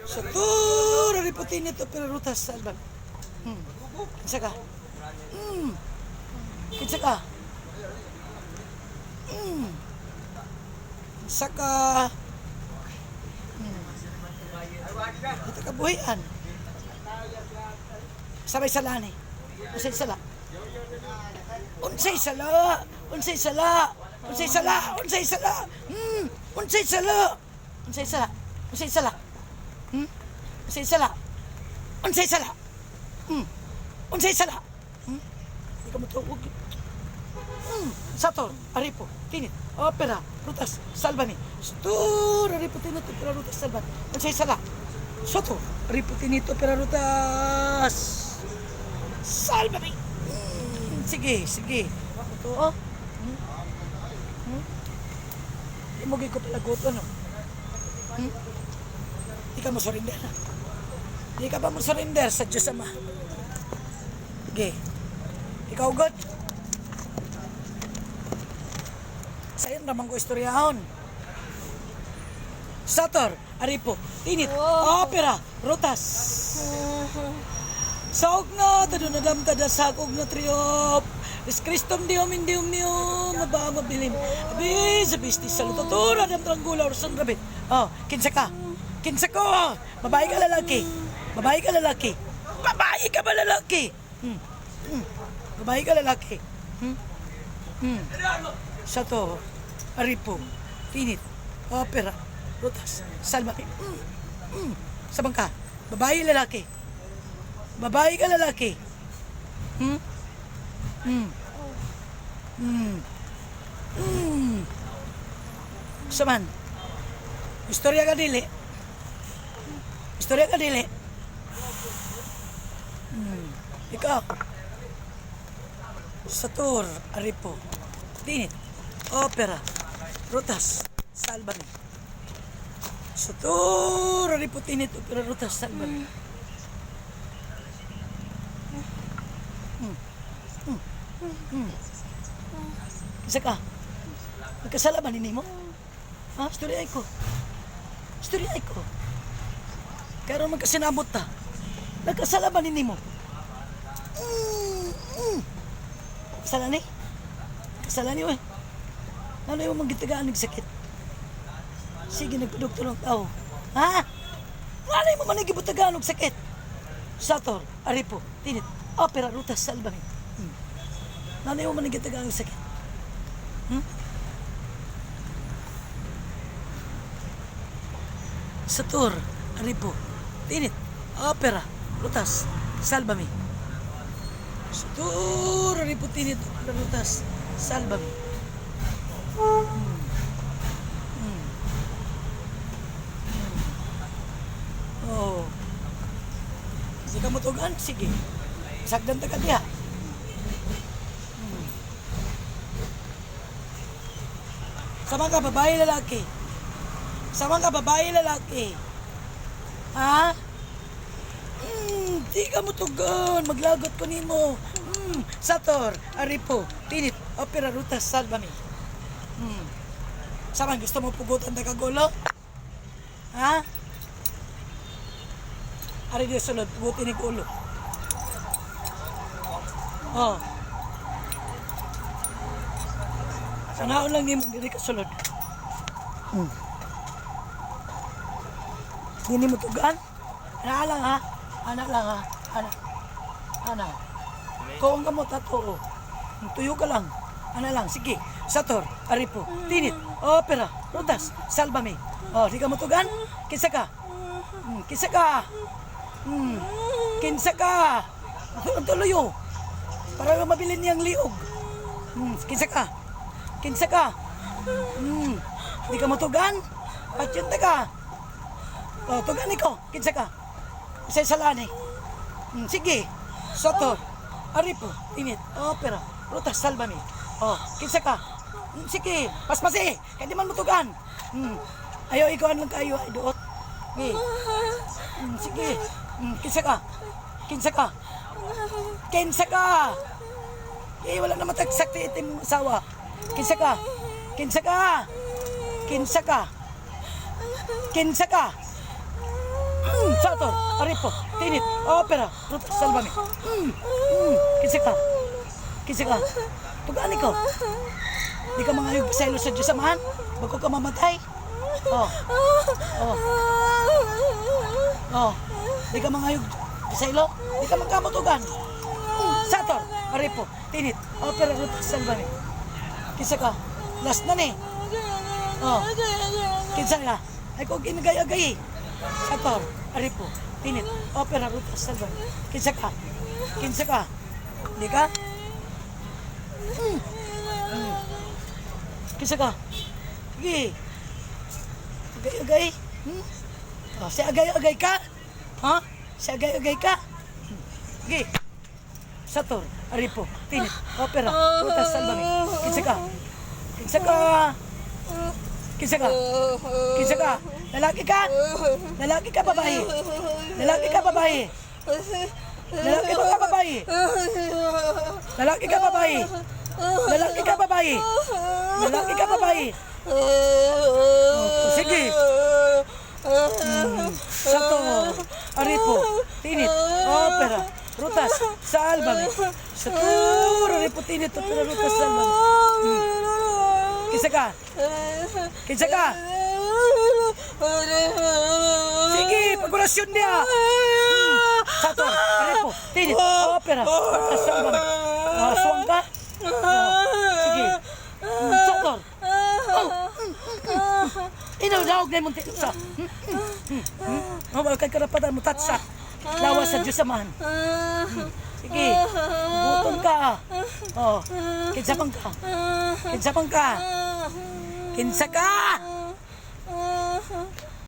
Sator, aripo, tinit, opera, rutas, salbami. Kinsa ka? Kinsa ka? Kinsa ka? Ito kabuhian. Sabay sala ni. Unsay sala? Unsay sala? Unsay sala? Unsay sala? Unsay sala? Unsay sala? Unsay sala? Unsay sala? Hmm? Unsay sala? Unsay sala? Unsay sala? Hmm? Di ka matuog. Sator, aripo, tinit, opera, rutas, salbani. Sator, aripo, tinit, opera, rutas, salbani. Unsay sala? Soto, aripo, tinit, opera, rutas. Salbani. Sige, sige. Ito, oh. Di mo ko palagot, ano? Di ka mo surrender. Di ka ba mo surrender sa Diyos Ama? Sige. Ikaw, God. Sayon ramang ko istoryahon. Sator, aripo, tinit, opera, rutas. Saog na, tadunadam tadasag og na triop. Es Kristum Diom indium nium, maba mabilim. Abi, sa bisti sa lutatura, dam tranggula or rabit. Oh, kinsa ka? Kinsa ko? Babae ka lalaki? Babae ka lalaki? Babae ka ba lalaki? Babae ka lalaki? Hmm? Sato, aripo, tinit, opera, rutas, salba. Sabang ka? Babae lalaki? Babae ka lalaki? Hmm? Saman? Istorya ka dili? Istorya ka dili? Ikaw. Satur, aripo, tinit, opera, rutas, salbani. Satur, aripo, tinit, opera, rutas, salbani. Isa ka. Nagkasala ba nini mo? Ha? Istorya ko. Istorya ko. Kaya magkasinabot ta. Nagkasala ba nini mo? Kasala ni? Kasala ni, we. Ano yung magitagaan ng sakit? Sige, nagpadoktor ng tao. Ha? Ano yung manigibutagaan ng sakit? Sator, aripo, tinit, opera, rutas, salbami. Ano yung manigitagaan ng sakit? Sator, aripo, tinit, opera, rutas, salbami. Sator, aripo, tinit, opera, rutas, salbami. Oh. Hindi ka mutugan? Sige. Sagdan ta ka diha. Sama ka, babae, lalaki? Sama ka, babae, lalaki? Ha? Di ka mutugon. Maglagot ko nimo. Sator, aripo, tinit, opera, rutas, salvame. Sama, gusto mo pugutan ta kagulo? Ha? Ari di sulod, pugutin ni ulo. Oh. Sanaon lang nimo diri ka sulod. Dini mo tugan? Ana lang ha. Ana lang ha. Ana. Ana. Kung ka mo tato. Tuyo ka lang. Ana lang, sige. Sator, aripo, tinit, opera, rutas, salvame. Oh, di ka mo tugan? Kinsa ka? Kinsa ka? Kinsa ka? Tuloy oh. Para mabilin niyang liog. Kinsa ka? Kinsa ka? Di ka matugan? Patyunta ka. Oh, tugan ko. Kinsa ka? Isa salani. Sige. Soto. Aripo. Init. Opera. Rutas, salvame. Oh, kinsa ka? Sige. Paspasi. Kaya di man mutugan. Ayaw, ikaw lang kayo. Ay, duot. Sige. Sige. Kinsa ka? Kinsa ka? Kinsa ka? Eh, wala na matagsak ti itim asawa. Kinsa ka? Kinsa ka? Kinsa ka? Kinsa ka? Sator, aripo, tinit, opera, rutas, salvame. Kinsa ka? Kinsa ka? Tugaan ikaw. Di ka mga pasaylo sa Diyos Amahan? Bago ka mamatay? Oh. Oh. Oh. Di ka mga pasaylo? Di ka magkamutugan? Sator, aripo, tinit, opera, rutas, salvame. Kinsa ka? Last na ni. Oh. Kinsa ka? Ay ko ginagay-agay. Sator, aripo, tinit, opera, rutas, salvame. Kinsa ka? Kinsa ka? Di ka? Kinsa ka? Sige. Agay-agay. Hmm? Oh, si agay-agay ka? Ha? Si agay-agay ka? Sige. Sator, aripo, tinit, opera, rutas, salvame. Kinsa ka? Kinsa ka? Kinsa ka? Kinsa ka? Lalaki ka? Lalaki ka, babae? Lalaki ka, babae? Lalaki ba ka, babae? Lalaki ka, babae? Lalaki ka, babae? Lalaki ka, babae? Oh, sige. Sator, aripo, tinit, opera, rutas, salvame. Sator, aripo, tinit, opera, rutas, salvame. Kinsa ka? Kinsa ka? Sige, pagorasyon niya. Sator, aripo, tinit, opera, rutas, salvame. Ah, suwang ka? Oh, sige. Sator. Oh. Inaw daog na imong sa. Oh, wala kay karapatan mo tatsa. Lawas sa Diyos Amahan. Sige. Buton ka. Oh. Kinsa man ka? Kinsa man ka? Kinsa ka?